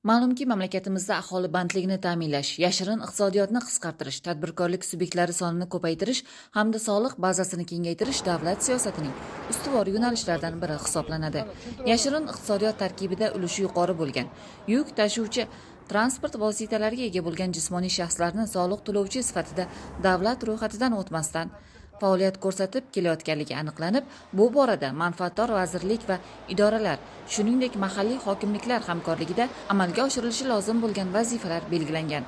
Ma'lumki, mamlakatimizda aholi bandligini ta'minlash, yashirin iqtisodiyotni qisqartirish, tadbirkorlik subyektlari sonini ko'paytirish hamda soliq bazasini kengaytirish davlat siyosatining ustuvor yo'nalishlaridan biri hisoblanadi. Yashirin iqtisodiyot tarkibida ulushi yuqori bo'lgan yuk tashuvchi transport vositalariga ega bo'lgan jismoniy shaxslarni soliq to'lovchi sifatida davlat ro'yxatidan o'tmasdan faoliyat ko'rsatib kelayotganligi aniqlanib, bu borada manfaatdor vazirlik va idoralar, shuningdek mahalliy hokimliklar hamkorligida amalga oshirilishi lozim bo'lgan vazifalar belgilangan.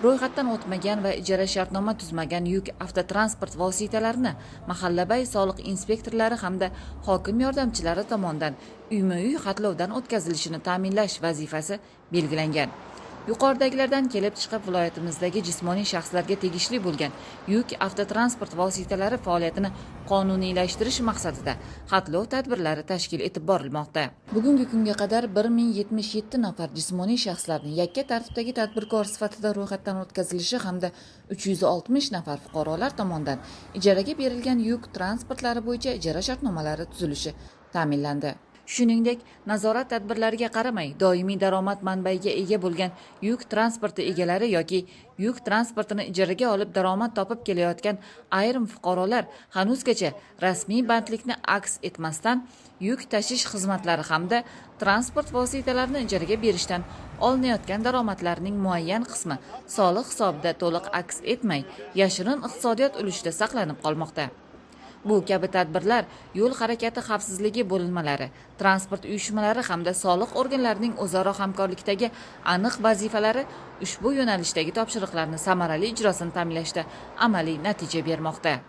Ro'yxatdan o'tmagan va ijara shartnoma tuzmagan yuk avtotransport vositalarini mahallabay soliq inspektorlari hamda hokim yordamchilari tomonidan uyma-uy xatlovdan o'tkazilishini ta'minlash vazifasi belgilangan. Yuqoridagilardan kelib chiqib, viloyatimizdagi jismoniy shaxslarga tegishli bo'lgan yuk avtotransport vositalari faoliyatini qonuniylashtirish maqsadida xatlov tadbirlari tashkil etib borilmoqda. Bugungi kunga qadar 1077 nafar jismoniy shaxslarning yakka tartibdagi tadbirkor sifatida ro'yxatdan o'tkazilishi hamda 360 nafar fuqarolar tomonidan ijaraga berilgan yuk transportlari bo'yicha ijara shartnomalari tuzilishi ta'minlandi. Shuningdek, nazorat tadbirlariga qaramay, doimiy daromad manbaiga ega bo'lgan yuk transporti egalari yoki yuk transportini ijaraga olib daromad topib kelayotgan ayrim fuqarolar hanuzgacha rasmiy bandlikni aks etmasdan yuk tashish xizmatlari hamda transport vositalarini ijaraga berishdan olinayotgan daromadlarning muayyan qismi soliq hisobida to'liq aks etmay, yashirin iqtisodiyot ulushida saqlanib qolmoqda. Bu kabi tadbirlar yo'l harakati xavfsizligi bo'linmalari, transport uyushmalari hamda soliq organlarining o'zaro hamkorlikdagi aniq vazifalari ushbu yo'nalishdagi topshiriqlarni samarali ijrosini ta'minlashda amaliy natija bermoqda.